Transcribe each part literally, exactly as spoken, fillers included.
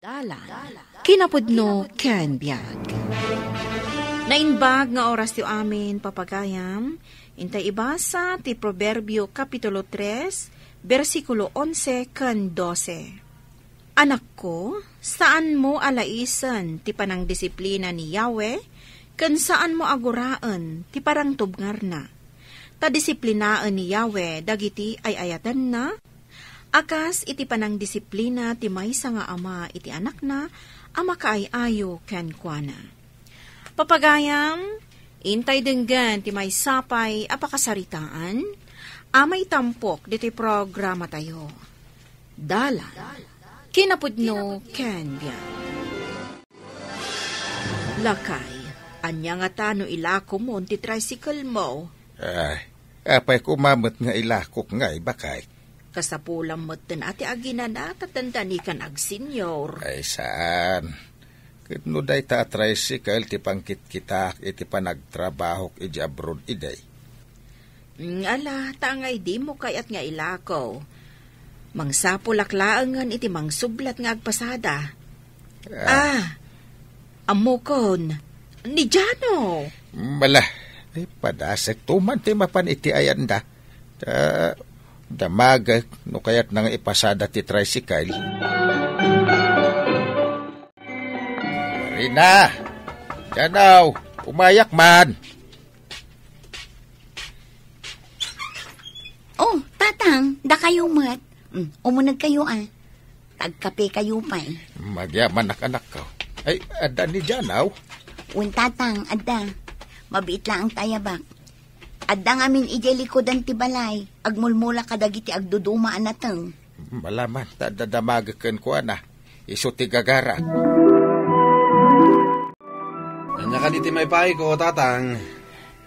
Dalan, kinapudno ken biag. Naimbag nga orasyo amin, papagayam. Intay ibasa ti Proverbio Kapitulo tres, bersikulo onse ken dose. Anakko, saanmo a laisen ti panangdisiplina ni Yahweh, ken saanmo a guraen ti parangtubngarna. Ta disiplinaen ni Yahweh dagiti ay-ayatenna, a kas iti panangdisiplina ti maysa nga ama iti anakna a makaay-ayo kenkuana. Papagayam, intay denggen ti maysa pay a pakasaritaan a maitampok ditoy programatayo. Dalan, kinapudno ken biag. Lakay, ania ngata no ilakomon ti tricycle mo? Ay, apay koma met nga ilakok ngay, baket? Kasapulam metten a ti aginana ta dandani kan agsenyor. Ay, saan. Ket no dayta a tricycle ti pangkitkitak iti panagtrabahok iti abroad idi. Mm, ala, ta ngay dimo kayat nga ilako. Mangsapulak laengen iti mangsublat nga agpasada. Ah. Ah, ammokon, ni Jano. Mala, ay, padasekto man ti mapan iti ayanda. Ta, damagek no kayatna nga ipasada ti tricycle. Marina! Janaw, umayak man! Oh, Tatang, dakayo met. Mm, umuneg kayo, ah. Tagkape kayo pay. Magyamanak, anakko. Ay, adda ni Janaw? Wen, Tatang, adda. Mabiit laeng ta ayabak. Adda ngamin idiay likudan ti balay. Agmulmula kadagiti agduduma a nateng. Malaman, ta adda damagek kenkuana. Isu ti gagarak. Ania kadi ti maipaayko, Tatang?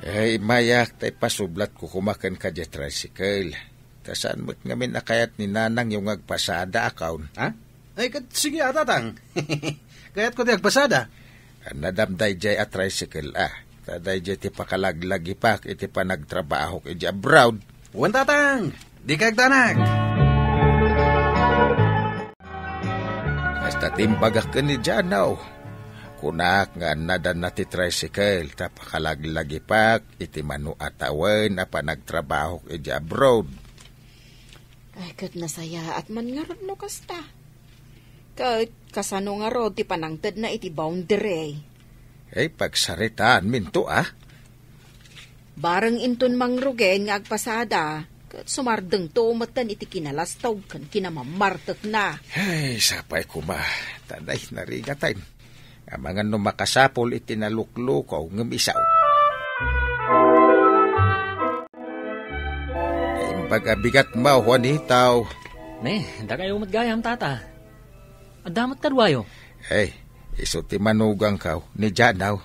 Ay, immayak, ta ipasublatko koma kenka diay tricycle. Ta saan met ngamin a kayat ni nanangyo nga agpasada, akon? Ha? Ay, ket sige, a, Tatang. Kayatko ti agpasada. Nadam daydiay a tricycle, a. Ta daydiay ti pakalaglagipak iti panagtrabahok iti abroad. Wen, Tatang! Dika agdanag! Kasta ti imbagak ken ni Janaw. Kunak nga annadanna ti tricycle ta pakalaglagipak iti mano a tawen a panagtrabahok iti abroad. Ay, ket nasayaat man ngarud no kasta. Ket kasano ngarud ti panangtedna iti boundary? Ay, pagsaritaanminto, a. Bareng inton mangrugen nga agpasada, ket sumardengto metten iti kinalastog ken kinamammartekna. Ay, sapay koma. Tanay, narigaten. Amangan no makasapul iti naluklukaw ngem isu. Naimbag a bigat mo, Juanito. Ne, dakayo met gayam, Tata. Adda met kaduayo? Eh, isu ti manugangko, ni Janaw.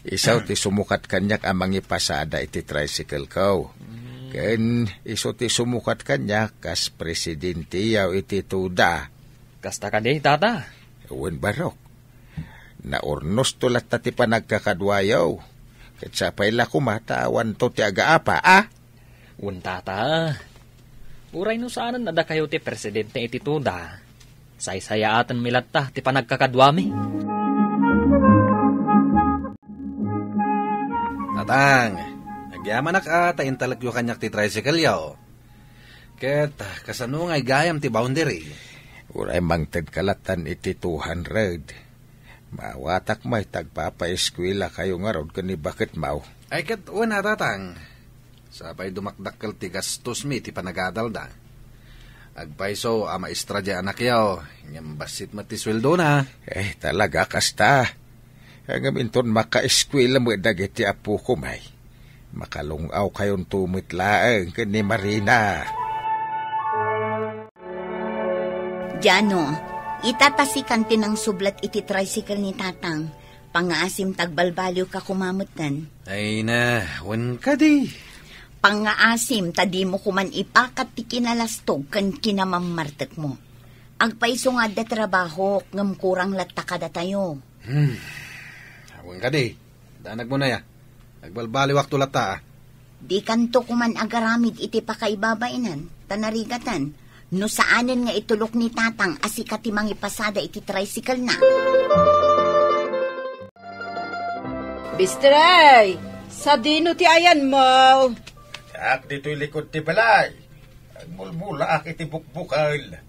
Isu ti sumukat kaniak a mangipasada iti tricycle ko. Mm. Ken isu ti sumukat kaniak kas presidente iti TUDA. Kasta kadi, Tata? Wen, barok. Naurnosto latta ti panagkakaduayo. Ket sapay la koma ta awanto ti agaapa, a? Wen, Tata. Uray no saanen a dakayo ti presidente iti TUDA, saysayaatenmi latta ti panagkakaduami. Tatang, agyamanak a ta intalekyo kaniak ti tricycle-yo. Ket kasano nga gayam ti boundary? Uray mangtedka lattan iti two hundred. Maawatak met ta agpapaeskuelakayo ngarud ken ni baketmo. Ay, ket wen a, Tatang. Sapay dumakdakkel ti gastosmi iti panagadalda. Agpayso a maestra diay anakyo, ngem bassit met ti sueldona. Eh, talaga kasta. Ngem inton makaeskuela met dagiti appokom, ay, makalung-awkayonto met laeng ken ni Marina. Jano, ita ta sikan ti nangsublat iti tricycle ni Tatang. Pangngaasim ta agbalbaliwka koma metten. Ay na, wen kadi. Pangngaasim ta dimo koman ipakat ti kinalastog ken kinamammartekmo. Agpayso nga adda trabahok ngem kurang latta kadatayo. Hmm. Wen kadi. Danagmo na ya. Agbalbaliwakto latta, a. Dikanto koman agaramid iti pakaibabainan, ta narigaten. No saanen nga itulok ni Tatang a sika ti mangipasada iti tricycle-na. Bistray, sadino ti ayanmo? Diak ditoy likod ti balay. Agmulmulaak iti bukbukel.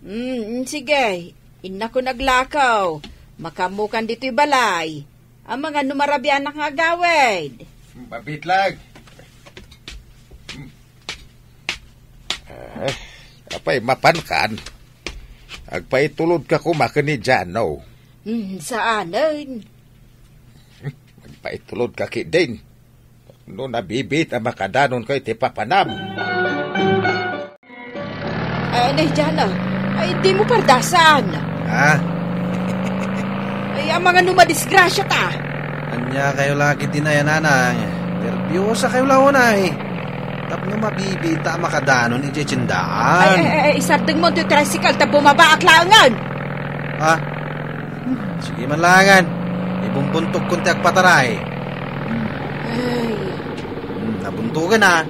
Mm, sige. Innakon aglakaw. Makaammokan ditoy balay. Amangan no marabianak nga agawid. Mabitlag. Eh, apay, mapankan? Agpaitulodka koma ken ni Jano. Hmm, saanen? Agpaitulodka ketdin. No nabibiit a makadanonka iti papanam. Ay, nay, Jano. Ay, dimo pardasan. Ha? Ay, amangan no madisgrasya ta. Ania kayo la ketdin, nanang? Nerbiosa kayo la unay. Tapno mabibiit a makadanon idiay tiendaan. Ay, ay, ay, isardengmo ti tricycle ta bumabaak laengen. Ha? Sige man laengen. Ibumbuntogkon ti agpataray. Hmm. Ay. Hmm, nabuntogen a.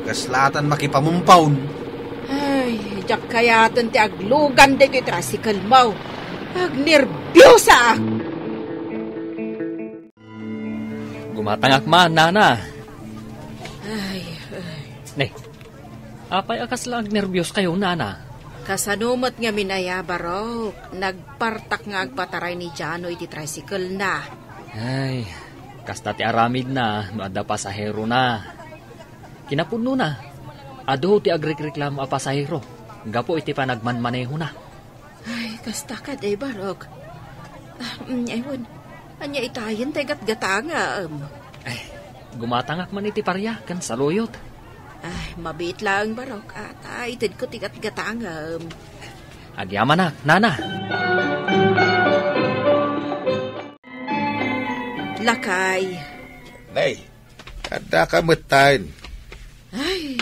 Kaslatan makipamumpaw. Ay, diak kayaten ti aglugan daytoy tricycle-mo. Agnerbiosaak. Gumatangak man, nana. Ay, ay. Ne, apay a kasla agnerbioskayo, nana? Kasano met ngamin aya, Barok? Nagpartak nga agpataray ni Jano iti tricycle-na. Ay, kasta ti aramidna no adda pasaherona. Kinapudnona, adu ti agrikreklamo a pasahero gapu iti panagmanmanehona. Ay, kasta kadi, Barok. Ah, mm, ay, wen. Ania itayen tay gatgatangam? Ay, gumatangak man iti paria ken saluyot. Ay, mabiit laeng, Barok. Ah, ta itedko ti gatgatangam. Agyamanak, nana. Lakay. Nay, addaka metten. Ay,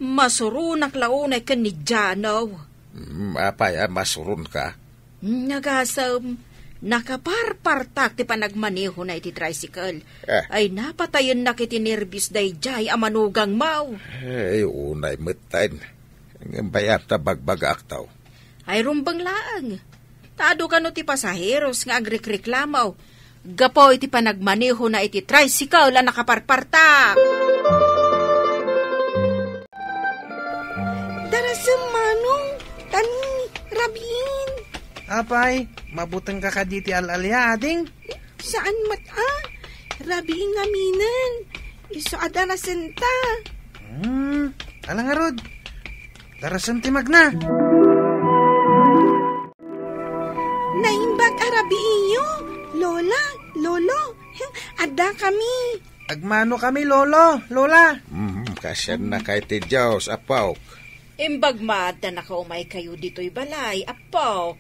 masuronak la unay ken ni Jano. Mm, apay a masuronka? Mm, agasem, nakaparpartak ti panagmanehona iti tricycle. Eh. Ay, napatayennak iti nerbios daydiay a manugangmo. Ay, unay metten. Ngem bayam ta bagbagaakto. Ay, rumbeng laeng. Ta adu kano ti pasaheros nga agrikreklamo gapu iti panagmanehona iti tricycle a nakaparpartak. Darasem, Manong, ta ni rabiin. Apay, mabutengka kadi ti al-alia, ading? Saan met a? Rabiin ngaminen. Isu a darasenta. Hmm, ala ngarud. Darasem ti magna. Naimbag a rabiiyo, Lola, Lolo. Adda kami. Agmano kami, Lolo, Lola. Mm, kasiannaka iti Dios, apok. Imbag met a nakaumay kayo ditoy balay, apok.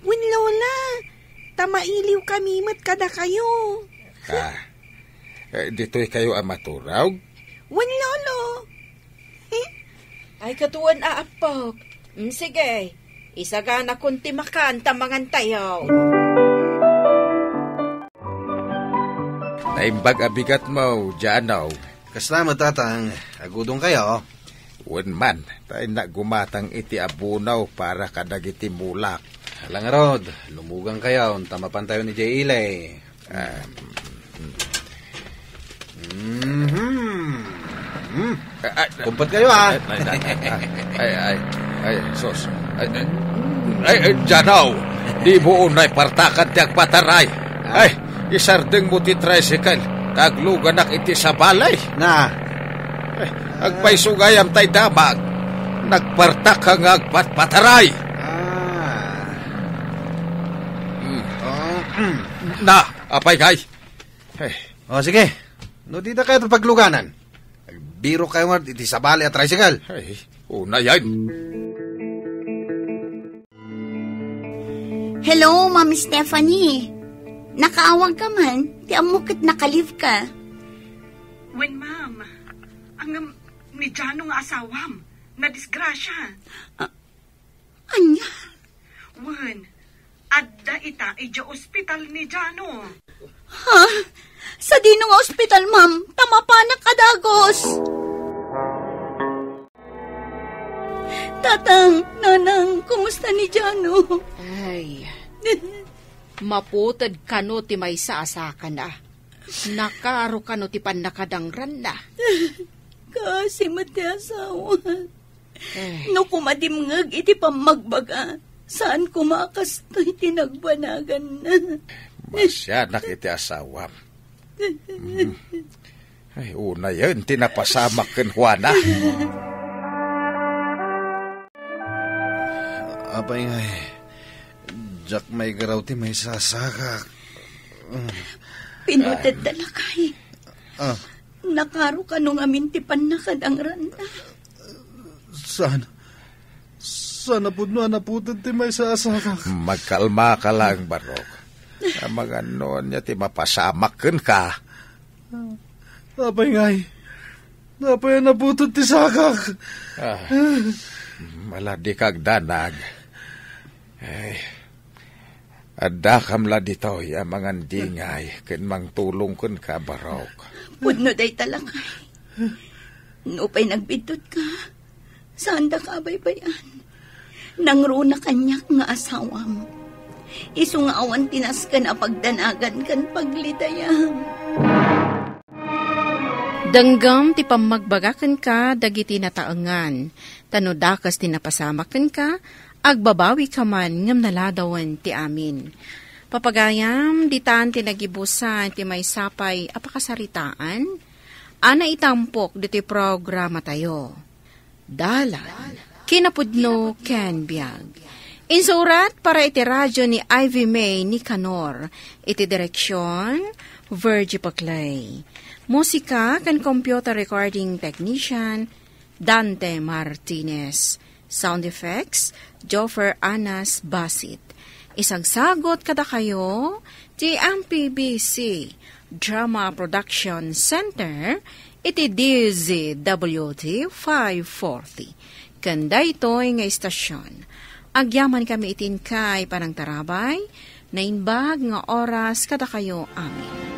Wen, Lola, ta mailiw kami met kadakayo. Ah, eh, ditoy kayo a maturog? Wen, Lolo. Ay, katuen a, apok. Mm, sige, isaganakon ti makan ta mangantayo. Naimbag a bigatmo, Jano. Kasla met, Tatang, agudong kayo. Wen man, ta innak gumatang iti abono para kadagiti mulak. Ala ngarud, lumugan kayo, ta mapan tayo ni Jay Ilay. Ah, mhm. Hmm. Ay, ay, kumpat kayo, ha? Ay, ay, ay, ay, ay, sus. Ay, ay, ay, ay, Jano, dimo unay partakan ti agpataray. Ah. Ay, isardengmo ti tricycle, ta agluganak iti sabali. Na. Ay, agpayso gayam tay damag. Nagpartak ka nga agpatpataray. Ah. Hmm. Oh, mm. Na, apay kay? Ay. Oh, sige. No, dida kayo pagluganan. Biro kayo nga iti sabali a tricycle. Ay, unayan. Hello, Ma'am Stephanie. Nakaawag ka man? Ti ammo ket naka-leave ka. Wen, ma'am. Ang, um, ni Jano nga asawam, nadisgrasya. Ah, anya? Wen, adda ita idiay ospital ni Jano. Ha? Sadino nga ospital, ma'am? Ta mapanak a dagos. Tatang, Nanang, kumusta ni Jano? Ay, maputed kano ti maysa a sakana. Nakaro kano ti pannakadangranna. Kaasi met ti asawa. Eh. No kumadimngeg iti pammagbaga, saan koma a kastoy ti nagbanaganna. Masianak iti asawam. Mm. Ay, unayen ti napasamak ken Juana. Apay ngay, diak maigaraw ti maysa a sakak. Pinuted da, lakay. Ah. Nakaro kano ngamin ti pannakadangranna. Saan? Saan a pudno a naputed ti maysa a sakak? Magkalmaka laeng, Barok. Amangan no ania ti mapasamak kenka. Apay ngay? Apay a naputed ti sakak? Ah, maladika agdanag. Ay, addakam la ditoy a mangandingay ken mangtulong kenka, Barok. Pudno dayta, lakay. Nupay nagbiddut ka, saan da ka abaybay-an. Nangruna kaniak nga asawam. Isu nga awan ti nasken a pagdanagan ken paglidayam. Denggem ti pammagbaga kenka dagiti nataengan, ta no dakes ti napasamak kenka, agbabawika man ngem naladawen ti amin. Papagayam, ditan ti nagibusan ti maysa pay a pakasaritaan a naitampok ditoy programatayo. Dalan, kinapudno ken biag. Insurat para iti radio ni Ivy May Nicanor. Iti direksyon, Virgie Paclay. Musika ken computer recording technician, Dante Martinez. Sound effects, Joffer Anas Basit. Isagsagot kadakayo ti M P B C Drama Production Center iti D Z W T five forty. Ken daytoy nga istasyon, agyaman kami iti inkay panangtarabay, naimbag nga oras kadakayo amin.